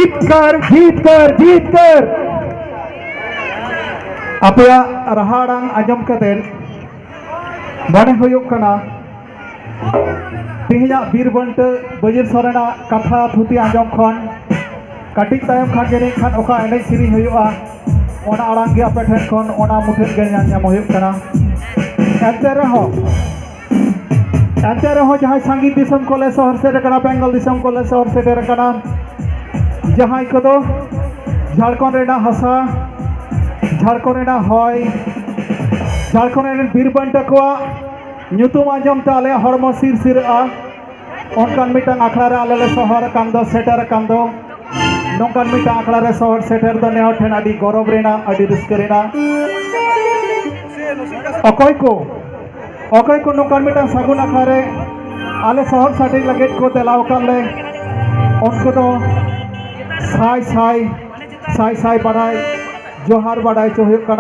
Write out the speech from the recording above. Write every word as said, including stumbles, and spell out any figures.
ᱡᱤᱛᱠᱟᱹᱨ, ᱡᱤᱛᱠᱟᱹᱨ, ᱡᱤᱛᱠᱟᱹᱨ᱾ ᱟᱯᱮᱭᱟᱜ ᱨᱟᱦᱟ ᱟᱲᱟᱝ ᱟᱸᱡᱚᱢ ᱠᱟᱛᱮ ᱢᱚᱱᱮ ᱦᱩᱭᱩᱜ ᱠᱟᱱᱟ, ᱛᱮᱦᱮᱧᱟᱜ ᱵᱤᱨ ᱵᱟᱱᱴᱟᱹ ᱵᱟᱹᱡᱤᱨ ᱥᱚᱨᱮᱱᱟᱜ ᱠᱟᱛᱷᱟ ᱛᱷᱩᱛᱤ ᱟᱸᱡᱚᱢ ᱠᱷᱚᱱ ᱠᱟᱹᱴᱤᱡ ᱛᱟᱭᱚᱢ ᱠᱷᱟᱱ ᱡᱟᱹᱱᱤᱡ ᱠᱷᱟᱱ ᱚᱠᱟ ᱮᱱᱮᱡ ᱥᱮᱨᱮᱧ ᱦᱩᱭᱩᱜᱼᱟ, ᱚᱱᱟ ᱟᱲᱟᱝ ᱜᱮ ᱟᱯᱮ ᱴᱷᱮᱱ ᱠᱷᱚᱱ ᱚᱱᱟ ᱢᱩᱴᱷᱟᱹᱱ ᱜᱮ ᱧᱮᱞ ᱧᱟᱢ ᱦᱩᱭᱩᱜ ᱠᱟᱱᱟ᱾ ᱮᱱᱛᱮ ᱨᱮᱦᱚᱸ, ᱮᱱᱛᱮ ᱨᱮᱦᱚᱸ ᱡᱟᱦᱟᱸᱭ ᱥᱟᱺᱜᱤᱧ ᱫᱤᱥᱚᱢ ᱠᱚᱞᱮ ᱥᱚᱦᱚᱨ ᱥᱮᱴᱮᱨ ᱠᱟᱱᱟ, ᱵᱮᱝᱜᱚᱞ ᱫᱤᱥᱚᱢ ᱠᱚᱞᱮ ᱥᱚᱦᱚᱨ ᱥᱮᱴᱮᱨ ᱠᱟᱱᱟ, ᱡᱟᱦᱟᱸᱭ ᱠᱚᱫᱚ ᱡᱷᱟᱲᱠᱷᱚᱸᱰ ᱨᱮᱱᱟᱜ ᱦᱟᱥᱟ, ᱡᱷᱟᱲᱠᱷᱚᱸᱰ ᱨᱮᱱᱟᱜ ᱦᱚᱭ, ᱡᱷᱟᱲᱠᱷᱚᱸᱰ ᱨᱮᱱ ᱵᱤᱨ ᱵᱟᱱᱴᱟ ᱠᱚᱣᱟᱜ ᱧᱩᱛᱩᱢ ᱟᱸᱡᱚᱢ ᱛᱮ ᱟᱞᱮᱭᱟᱜ ᱦᱚᱲᱢᱚ ᱥᱤᱨᱥᱤᱨᱟᱹᱜᱼᱟ, ᱚᱱᱠᱟᱱ ᱢᱤᱫᱴᱟᱝ ᱟᱠᱷᱲᱟ ᱨᱮ ᱟᱞᱮ ᱞᱮ ᱥᱚᱦᱚᱨ ᱟᱠᱟᱱ ᱫᱚ, ᱥᱮᱴᱮᱨ ᱟᱠᱟᱱ ᱫᱚ, ᱱᱚᱝᱠᱟᱱ ᱢᱤᱫᱴᱟᱝ ᱟᱠᱷᱲᱟ ᱨᱮ ᱥᱚᱦᱚᱨ ᱥᱮᱴᱮᱨ ᱫᱚ ᱱᱮ ᱦᱚᱲ ᱴᱷᱮᱱ ᱟᱹᱰᱤ ᱜᱚᱨᱚᱵᱽ ᱨᱮᱱᱟᱜ, ᱟᱹᱰᱤ ᱨᱟᱹᱥᱠᱟᱹ ᱨᱮᱱᱟᱜ᱾ ᱚᱠᱚᱭ ᱠᱚ, ᱚᱠᱚᱭ ᱠᱚ ᱱᱚᱝᱠᱟᱱ ᱢᱤᱫᱴᱟᱝ ᱥᱟᱹᱜᱩᱱ ᱟᱠᱷᱲᱟ ᱨᱮ ᱟᱞᱮ ᱥᱚᱦᱚᱨ ᱥᱟᱰᱮ ᱞᱟᱹᱜᱤᱫ ᱠᱚ ᱫᱮᱞᱟ ᱟᱠᱟᱫ ᱞᱮ, ᱩᱱᱠᱩ ᱫᱚ ᱥᱟᱭ ᱥᱟᱭ, ᱥᱟᱭ ᱥᱟᱭ ᱵᱟᱲᱟᱭ, ᱡᱚᱦᱟᱨ ᱵᱟᱲᱟᱭ ᱪᱚ ᱦᱩᱭᱩᱜ ᱠᱟᱱᱟ᱾